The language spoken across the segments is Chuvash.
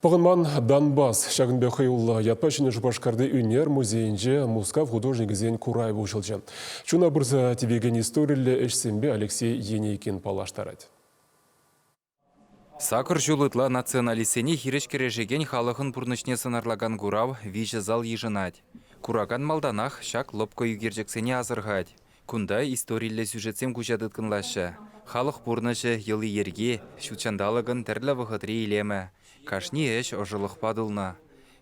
Пӑхӑнман Донбасс ҫакӑн пек хӑюллӑ ятпа Ҫӗнӗ Шупашкарти ӳнер музейӗнче Мускав художникӗсен куравӗ уҫӑлчӗ. Чуна пырса тивекен историллӗ ӗҫсемпе Алексей Енейкин паллаштарать. Сакӑр ҫул ытла националистсене хирӗҫ кӗрешекен халӑхӑн пурнӑҫне сӑнарлакан курав виҫӗ зал йышӑнать. Куракан малтанах ҫак лӑпкӑ ӳкерчӗксене асӑрхать. Кунта историллӗ сюжетсем куҫа тыткӑнлаҫҫӗ. Халӑх пурнӑҫӗ, йӑли-йӗрки, ҫутҫанталӑкӑн тӗрлӗ вӑхӑтри илемӗ. Кашни ӗҫ ӑшӑлӑхпа тулнӑ.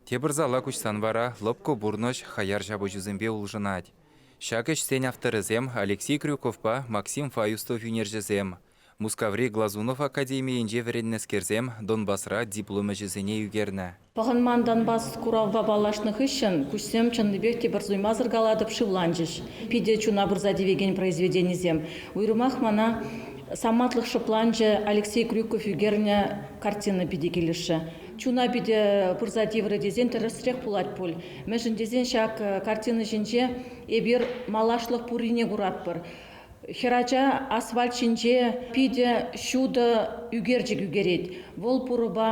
Тепӗр зала куҫсан вара лӑпкӑ пурнӑҫ хаяр ҫапӑҫусемпе улшӑнать. Ҫак ӗҫсен авторӗсем Алексей Крюковпа Максим Фаюстов ӳнерҫӗсем. Мускаври Глазунов академийӗнче вӗреннӗскерсем Донбасра диплом ӗҫӗсене ӳкернӗ. Пӑхӑнман Донбасс куравпа паллашнӑ хыҫҫӑн куҫсем чӑннипех те пӗр суймасӑр калатӑп, шывланчӗҫ. Питӗ чуна пырса тивекен произведенисем. Уйрӑмах мана Самантлӑх шӑпланчӗ Алексей Крюков ӳкернӗ картина питӗ килӗшрӗ. Чуна питӗ пырса тиврӗ тесен тӗрӗсрех пулать пуль. Мӗншӗн тесен ҫак картина ҫинче эпир малашлӑх пуррине куратпӑр. Хӗрача асфальт ҫинче питӗ ҫутӑ ӳкерчӗк ӳкерет. Вӑл пурӑпа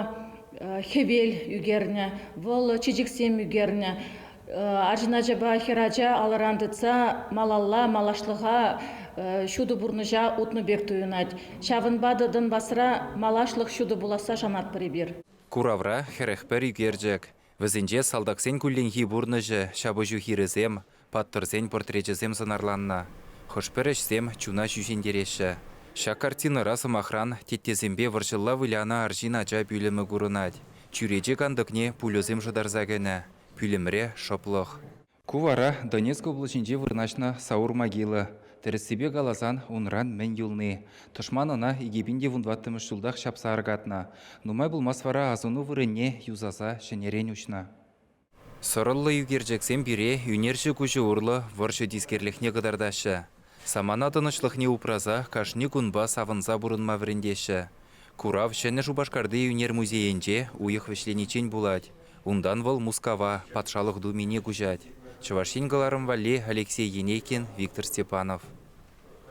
хӗвел ӳкернӗ, вӑл чечексем ӳкернӗ. Арҫын ачапа хӗрача алӑран тытса малалла, малашлӑха, ҫутӑ пурнӑҫа утнӑ пек туйӑнать. Ҫавӑнпа та Донбасра малашлӑх ҫутӑ пуласса шанатпӑр эпир. Куравра 41 ӳкерчӗк. Вӗсенче салтаксен кулленхи пурнӑҫӗ, ҫапӑҫу хирӗсем, паттӑрсен портречӗсем сӑнарланнӑ. Хӑш-пӗр ӗҫсем чуна ҫӳҫентереҫҫӗ. Ҫак картинӑра, сӑмахран, теттесемпе вӑрҫӑлла вылянӑ арҫын ача пӳлӗмӗ курӑнать. Чӳрече кантӑкне пульӑсем шӑтарса кӗнӗ. Пӳлӗмре шӑплӑх. Ку вара Донецк облаҫӗнче вырнаҫнӑ Саур-Могила. Тӗрӗссипе каласан, унран мӗн юлни. Тӑшман ӑна 2014 ҫултах ҫапса аркатнӑ. Нумай пулмасть вара асӑну вырӑнне юсаса ҫӗнӗрен уҫнӑ. Сӑрӑллӑ ӳкерчӗксем пире ӳнерҫӗ куҫӗ урлӑ вӑрҫӑ тискерлӗхне кӑтартаҫҫӗ. Самана тӑнӑҫлӑхне упраса кашни кунпа савӑнса пурӑнма вӗрентеҫҫӗ. Курав Ҫӗнӗ Шупашкарти ӳнер музейӗнче уйӑх вӗҫлениччен пулать. Унтан вӑл Мускава, Патшалӑх Думине куҫать. Чӑваш Ен кӑларӑм валли Алексей Енейкин, Виктор Степанов.